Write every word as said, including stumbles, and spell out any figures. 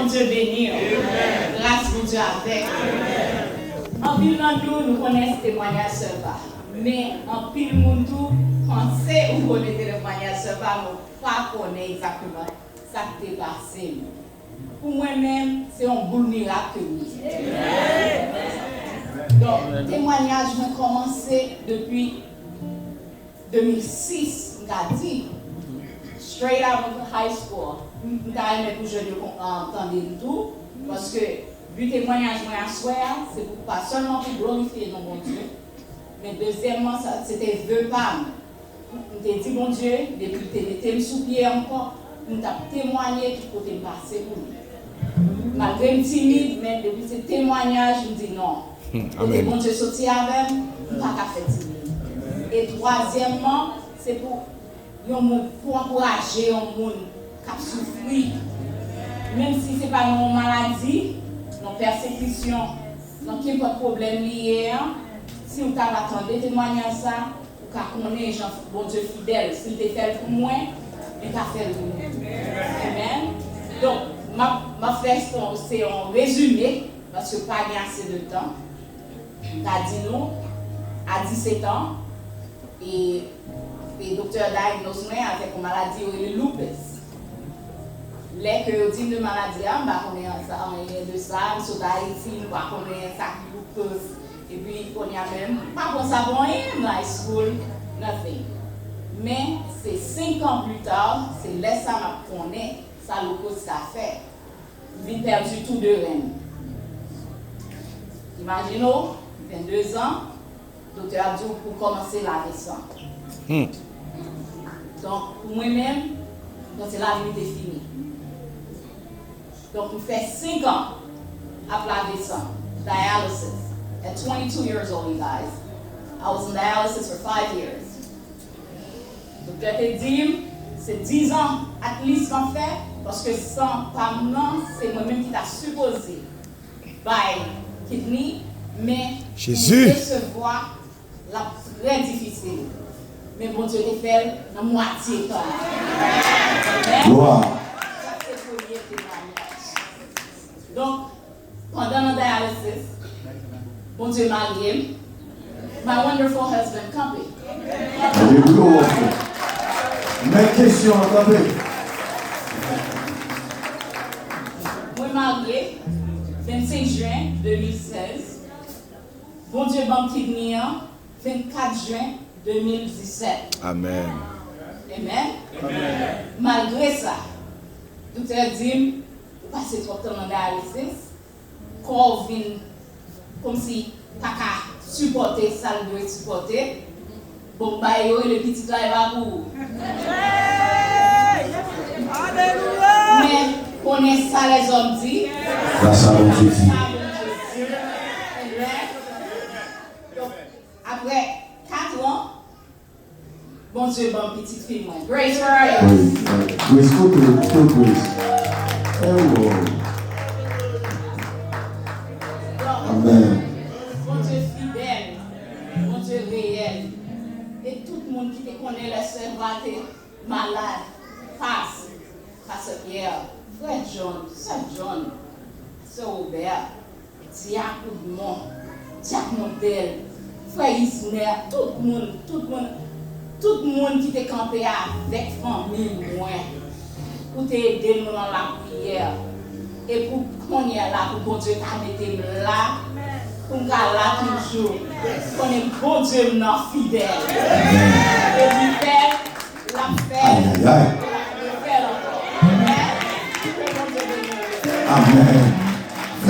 Bondye beni w. Gras Bondye avèk ou. Anpil nan nou, nou konnen temwayaj sè pa. Men anpil moun tou panse ou konnen temwayaj sè pa, men ou pa konnen egzakteman sa k te pase m. Pou mwen menm, se yon boul mirak ke m ye. Donk, temwayaj mwen kòmanse depi de mil sis, m ka di, straight out of high school. M, m ta renmen pou jèn yo kon-, ah, tande m tou, paske bi temwayaj mwen aswè a, se pou, pa sèlman pou glorifye non Bondye, men dezyèmman, sa, se te ve pa m. M te di Bondye, depi l te mete m sou pye ankò, m t ap temwaye tout kote m pase pou li. Malgre m timid, men depi se temwayaj, m di non. Hmm, kote amèn. Bondye soti avè m, m pa ka fè timid. E twazyèmman, se pou yon moun, pou ankouraje yon moun k ap soufri. Menm si se pa nan yon maladi, nan pèsekisyon, nan kenpòt pwoblèm li ye a, si w ta va tande temwayaj sa, ou ka konnen jan Bondye fidèl, si l te fè l pou mwen, li ka fè l pou nou. Amèn. Donk, m ap, m ap fè se yon, se yon rezime, paske pa gen ase de tan. M ka di nou, a disèt an, e, e doktè a diagnose mwen avèk yon maladi yo rele lupus. Lè ke yo di m de maladi a, m pa konnen sa, anyen de sa, m sot Ayiti, m pa konnen sa ki lupus. Epi kounye a menm, m pa pran sa pou anyen, m high school, nothing. Men, se senk an pli ta, se lè sa m ap konnen sa lupus sa fè. M vin pèdi tou de ren m. Imajine w, vennde zan, doktè a di w pou kòmanse lave san. Hmm. Donk, pou mwen menm, m panse lavi m te fini. Donk, m fè senk an ap lave san, dialysis, at twenty-two years old, you guys. I was on dialysis for five years. Doktè te di m, se diz an at least m ap fè, paske san pa m nan, se mwen menm ki ta sipoze bay kidney, men pou m resevwa, l ap trè difisil. Men Bondye te fè l nan mwatye tan. Amèn. Glwa. Sa se premye temwayaj. Donk, pandan nan dialysis, Bondye marye m. My wonderful husband, kanpe. Alelouya. Men kesyon an, kanpe. Mwen marye vennsenk jen de mil sèz. Bondye ban m kidney an vennkat jen de mil disèt. Amèn. Amèn. Amèn. Malgre sa, doktè di m, ou pase twòp tan nan dialysis, kò w vin kòmsi pa ka sipòte sa l dwe sipòte. Bon, bagay yo rele pitit la, e pa pou ou. Alelouya! Men, konnen sa lèzòm di. Sa Bondye di. Sa Bondye di. Amèn. Donk, apre kat an, Bondye ban m pitit fi mwen. Grace, where are you? Praise God. Grace, kote w? Kote w, Grace? Hello. Amèn. Bondye fidèl, Bondye reyèl. E tout moun ki te konnen lè sè Eva te malad, pas, pastè Pierre, frè John, sè John, sè Robert, dyak Woodmont, dyak Mondèl, frè Isner, tout moun, tout moun, tout moun ki te kanpe avèk fanmi mwen, pou te ede nou nan lapriyè. E pou kounye a la, pou Bondye ka mete m la, pou m ka la toujou. Konnen Bondye m nan fidèl. E li fè, l ap fè, ayayay, e l ap fè l ankò. Amèn. Ke Bondye beni w. Amèn.